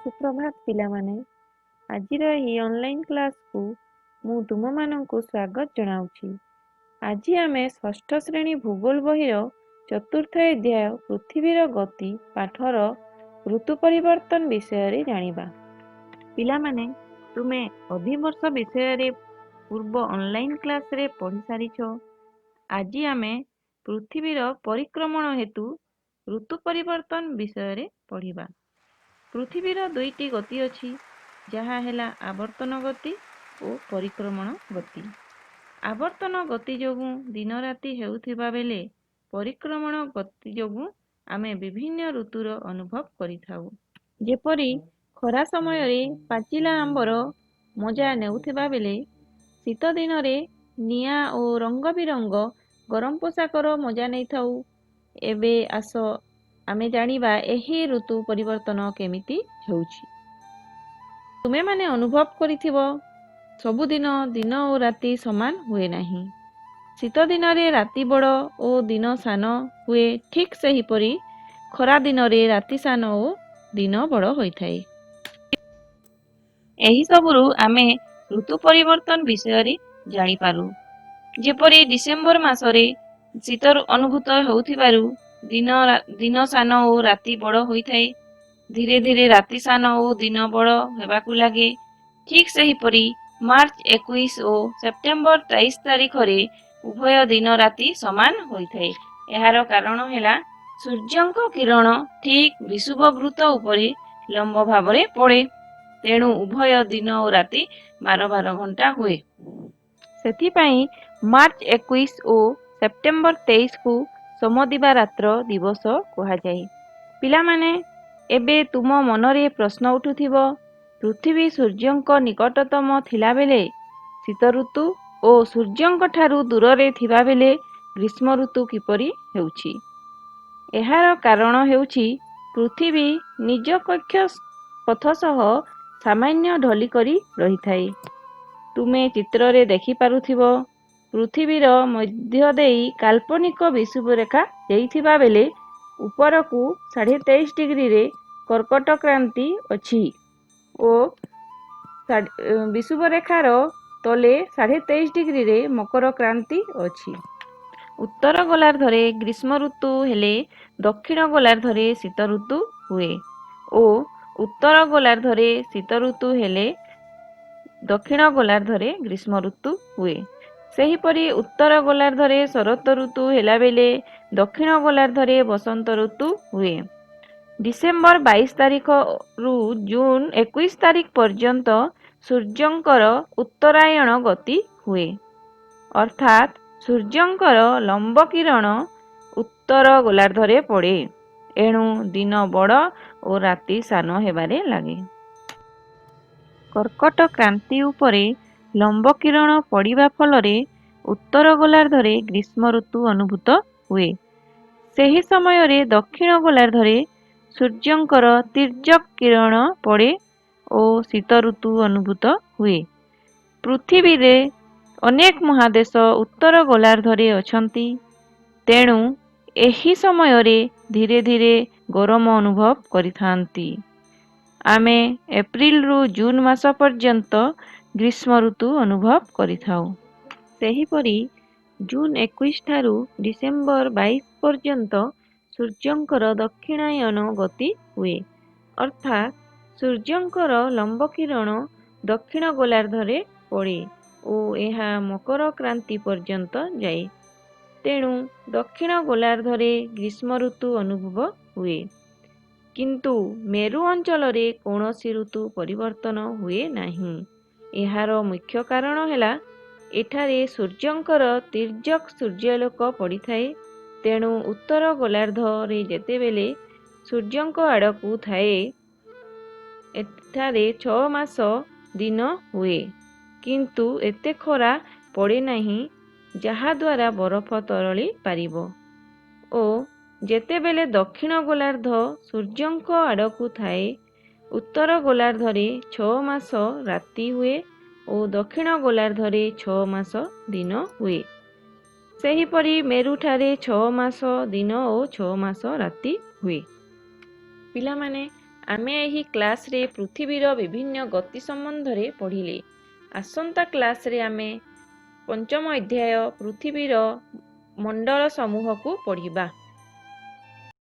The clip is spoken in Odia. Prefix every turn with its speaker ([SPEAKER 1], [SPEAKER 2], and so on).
[SPEAKER 1] ସୁପ୍ରଭାତ ପିଲାମାନେ। ଆଜିର ଏହି ଅନଲାଇନ୍ କ୍ଲାସ୍କୁ ମୁଁ ତୁମମାନଙ୍କୁ ସ୍ୱାଗତ ଜଣାଉଛି। ଆଜି ଆମେ ଷଷ୍ଠ ଶ୍ରେଣୀ ଭୂଗୋଳ ବହିର ଚତୁର୍ଥ ଅଧ୍ୟାୟ ପୃଥିବୀର ଗତି ପାଠର ଋତୁ ପରିବର୍ତ୍ତନ ବିଷୟରେ ଜାଣିବା। ପିଲାମାନେ, ତୁମେ ଅଧିବର୍ଷ ବିଷୟରେ ପୂର୍ବ ଅନଲାଇନ୍ କ୍ଲାସ୍ରେ ପଢ଼ି ସାରିଛ। ଆଜି ଆମେ ପୃଥିବୀର ପରିକ୍ରମଣ ହେତୁ ଋତୁ ପରିବର୍ତ୍ତନ ବିଷୟରେ ପଢ଼ିବା। ପୃଥିବୀର ଦୁଇଟି ଗତି ଅଛି, ଯାହା ହେଲା ଆବର୍ତ୍ତନ ଗତି ଓ ପରିକ୍ରମଣ ଗତି। ଆବର୍ତ୍ତନ ଗତି ଯୋଗୁଁ ଦିନ ରାତି ହେଉଥିବା ବେଳେ ପରିକ୍ରମଣ ଗତି ଯୋଗୁଁ ଆମେ ବିଭିନ୍ନ ଋତୁର ଅନୁଭବ କରିଥାଉ। ଯେପରି ଖରା ସମୟରେ ପାଚିଲା ଆମ୍ବର ମଜା ନେଉଥିବା ବେଳେ ଶୀତ ଦିନରେ ନିଆଁ ଓ ରଙ୍ଗ ବିରଙ୍ଗ ଗରମ ପୋଷାକର ମଜା ନେଇଥାଉ। ଏବେ ଆସ ଆମେ ଜାଣିବା ଏହି ଋତୁ ପରିବର୍ତ୍ତନ କେମିତି ହେଉଛି। ତୁମେମାନେ ଅନୁଭବ କରିଥିବ, ସବୁଦିନ ଦିନ ଓ ରାତି ସମାନ ହୁଏ ନାହିଁ। ଶୀତ ଦିନରେ ରାତି ବଡ଼ ଓ ଦିନ ସାନ ହୁଏ, ଠିକ୍ ସେହିପରି ଖରା ଦିନରେ ରାତି ସାନ ଓ ଦିନ ବଡ଼ ହୋଇଥାଏ। ଏହିସବୁରୁ ଆମେ ଋତୁ ପରିବର୍ତ୍ତନ ବିଷୟରେ ଜାଣିପାରୁ। ଯେପରି ଡିସେମ୍ବର ମାସରେ ଶୀତ ଅନୁଭୂତ ହେଉଥିବାରୁ ଦିନ ସାନ ଓ ରାତି ବଡ଼ ହୋଇଥାଏ। ଧୀରେ ଧୀରେ ରାତି ସାନ ଓ ଦିନ ବଡ଼ ହେବାକୁ ଲାଗେ। ଠିକ୍ ସେହିପରି ମାର୍ଚ୍ଚ 21 ଓ ସେପ୍ଟେମ୍ବର 23 ତାରିଖରେ ଉଭୟ ଦିନ ରାତି ସମାନ ହୋଇଥାଏ। ଏହାର କାରଣ ହେଲା ସୂର୍ଯ୍ୟଙ୍କ କିରଣ ଠିକ୍ ବିଷୁବବୃତ୍ତ ଉପରେ ଲମ୍ବ ଭାବରେ ପଡ଼େ, ତେଣୁ ଉଭୟ ଦିନ ଓ ରାତି 12 12 ଘଣ୍ଟା ହୁଏ। ସେଥିପାଇଁ ମାର୍ଚ୍ଚ 21 ଓ ସେପ୍ଟେମ୍ବର 23କୁ ସମଦିବାରାତ୍ର ଦିବସ କୁହାଯାଏ। ପିଲାମାନେ, ଏବେ ତୁମ ମନରେ ପ୍ରଶ୍ନ ଉଠୁଥିବ, ପୃଥିବୀ ସୂର୍ଯ୍ୟଙ୍କ ନିକଟତମ ଥିଲାବେଳେ ଶୀତ ଋତୁ ଓ ସୂର୍ଯ୍ୟଙ୍କ ଠାରୁ ଦୂରରେ ଥିବାବେଳେ ଗ୍ରୀଷ୍ମ ଋତୁ କିପରି ହେଉଛି? ଏହାର କାରଣ ହେଉଛି ପୃଥିବୀ ନିଜ କକ୍ଷ ପଥ ସହ ସାମାନ୍ୟ ଢଳି କରି ରହିଥାଏ। ତୁମେ ଚିତ୍ରରେ ଦେଖିପାରୁଥିବ, ପୃଥିବୀର ମଧ୍ୟ ଦେଇ କାଳ୍ପନିକ ବିଷୁବରେଖା ଯାଇଥିବା ବେଳେ ଉପରକୁ 23.5 ଡିଗ୍ରୀରେ କର୍କଟ କ୍ରାନ୍ତି ଅଛି ଓ ବିଷୁବରେଖାର ତଳେ 23.5 ଡିଗ୍ରୀରେ ମକର କ୍ରାନ୍ତି ଅଛି। ଉତ୍ତର ଗୋଲାର୍ଦ୍ଧରେ ଗ୍ରୀଷ୍ମ ଋତୁ ହେଲେ ଦକ୍ଷିଣ ଗୋଲାର୍ଦ୍ଧରେ ଶୀତ ଋତୁ ହୁଏ ଓ ଉତ୍ତର ଗୋଲାର୍ଦ୍ଧରେ ଶୀତ ଋତୁ ହେଲେ ଦକ୍ଷିଣ ଗୋଲାର୍ଦ୍ଧରେ ଗ୍ରୀଷ୍ମ ଋତୁ ହୁଏ। ସେହିପରି ଉତ୍ତର ଗୋଲାର୍ଦ୍ଧରେ ଶରତ ଋତୁ ହେଲାବେଳେ ଦକ୍ଷିଣ ଗୋଲାର୍ଦ୍ଧରେ ବସନ୍ତ ଋତୁ ହୁଏ। ଡିସେମ୍ବର 22 ତାରିଖରୁ ଜୁନ 21 ତାରିଖ ପର୍ଯ୍ୟନ୍ତ ସୂର୍ଯ୍ୟଙ୍କର ଉତ୍ତରାୟଣ ଗତି ହୁଏ, ଅର୍ଥାତ୍ ସୂର୍ଯ୍ୟଙ୍କର ଲମ୍ବ କିରଣ ଉତ୍ତର ଗୋଲାର୍ଦ୍ଧରେ ପଡ଼େ। ଏଣୁ ଦିନ ବଡ଼ ଓ ରାତି ସାନ ହେବାରେ ଲାଗେ। କର୍କଟ କ୍ରାନ୍ତି ଉପରେ ଲମ୍ବ କିରଣ ପଡ଼ିବା ଫଳରେ ଉତ୍ତର ଗୋଲାର୍ଦ୍ଧରେ ଗ୍ରୀଷ୍ମ ଋତୁ ଅନୁଭୂତ ହୁଏ। ସେହି ସମୟରେ ଦକ୍ଷିଣ ଗୋଲାର୍ଦ୍ଧରେ ସୂର୍ଯ୍ୟଙ୍କର ତୀର୍ଯ୍ୟକ୍ କିରଣ ପଡ଼େ ଓ ଶୀତ ଋତୁ ଅନୁଭୂତ ହୁଏ। ପୃଥିବୀରେ ଅନେକ ମହାଦେଶ ଉତ୍ତର ଗୋଲାର୍ଦ୍ଧରେ ଅଛନ୍ତି, ତେଣୁ ଏହି ସମୟରେ ଧୀରେ ଧୀରେ ଗରମ ଅନୁଭବ କରିଥାନ୍ତି। ଆମେ ଏପ୍ରିଲରୁ ଜୁନ ମାସ ପର୍ଯ୍ୟନ୍ତ ଗ୍ରୀଷ୍ମ ଋତୁ ଅନୁଭବ କରିଥାଉ। ସେହିପରି ଜୁନ 21 ଠାରୁ ଡିସେମ୍ବର 22 ପର୍ଯ୍ୟନ୍ତ ସୂର୍ଯ୍ୟଙ୍କର ଦକ୍ଷିଣାୟନ ଗତି ହୁଏ, ଅର୍ଥାତ୍ ସୂର୍ଯ୍ୟଙ୍କର ଲମ୍ବ କିରଣ ଦକ୍ଷିଣ ଗୋଲାର୍ଦ୍ଧରେ ପଡ଼େ ଓ ଏହା ମକର କ୍ରାନ୍ତି ପର୍ଯ୍ୟନ୍ତ ଯାଏ। ତେଣୁ ଦକ୍ଷିଣ ଗୋଲାର୍ଦ୍ଧରେ ଗ୍ରୀଷ୍ମ ଋତୁ ଅନୁଭବ ହୁଏ। କିନ୍ତୁ ମେରୁ ଅଞ୍ଚଳରେ କୌଣସି ଋତୁ ପରିବର୍ତ୍ତନ ହୁଏ ନାହିଁ। ଏହାର ମୁଖ୍ୟ କାରଣ ହେଲା ଏଠାରେ ସୂର୍ଯ୍ୟଙ୍କର ତୀର୍ଯ୍ୟକ୍ ସୂର୍ଯ୍ୟାଲୋକ ପଡ଼ିଥାଏ। ତେଣୁ ଉତ୍ତର ଗୋଲାର୍ଦ୍ଧରେ ଯେତେବେଳେ ସୂର୍ଯ୍ୟଙ୍କ ଆଡ଼କୁ ଥାଏ, ଏଠାରେ 6 ମାସ ଦିନ ହୁଏ, କିନ୍ତୁ ଏତେ ଖରା ପଡ଼େ ନାହିଁ ଯାହାଦ୍ୱାରା ବରଫ ତରଳି ପାରିବ ଓ ଯେତେବେଳେ ଦକ୍ଷିଣ ଗୋଲାର୍ଦ୍ଧ ସୂର୍ଯ୍ୟଙ୍କ ଆଡ଼କୁ ଥାଏ, ଉତ୍ତର ଗୋଲାର୍ଦ୍ଧରେ 6 ମାସ ରାତି ହୁଏ ଓ ଦକ୍ଷିଣ ଗୋଲାର୍ଦ୍ଧରେ 6 ମାସ ଦିନ ହୁଏ। ସେହିପରି ମେରୁଠାରେ 6 ମାସ ଦିନ ଓ 6 ମାସ ରାତି ହୁଏ। ପିଲାମାନେ, ଆମେ ଏହି କ୍ଲାସ୍ରେ ପୃଥିବୀର ବିଭିନ୍ନ ଗତି ସମ୍ବନ୍ଧରେ ପଢ଼ିଲେ। ଆସନ୍ତା କ୍ଲାସ୍ରେ ଆମେ ପଞ୍ଚମ ଅଧ୍ୟାୟ ପୃଥିବୀର ମଣ୍ଡଳ ସମୂହକୁ ପଢ଼ିବା।